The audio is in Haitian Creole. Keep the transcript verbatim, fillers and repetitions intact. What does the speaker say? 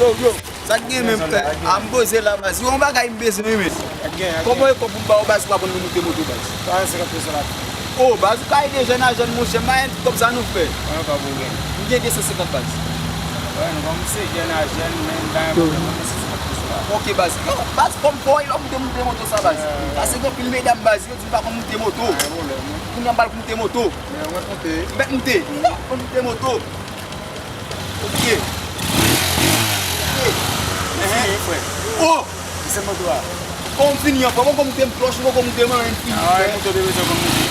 Yo, yo, sa k gen menm, frè? A, m poze la, baz. Yo, yon bagay m bezwen, wi, men. Kòman e kòb pou m ba w, baz, pou aprann nou moute moto, baz? Karant senkant peso la. O, baz, ou ka ede jèn a jèn, monchè, m pa gen tout kòb sa nou, frè. Mwen pa pou gen. M gen de san senkant, baz. Wè, nou kòmanse jèn a jèn, men m pa gen pwoblèm, mwen de san senkant peso la. Ok, baz. Yo, baz, kòm fò, lè w moute, moute moto sa, baz. Paske gen anpil medam, baz, yo di m pa konn moute moto. Pa gen pwoblèm, non. Kounye a m pral moute moto. Men mwen konte. Mèt moute. Konn moute moto. Ok. Fini, frè. O! Desann moto a. Kòman m fini an, frè? Mwen konn moute m klòch, mwen konn moute m anyen, m fini, frè. Ah, moto te bezwen konn moute.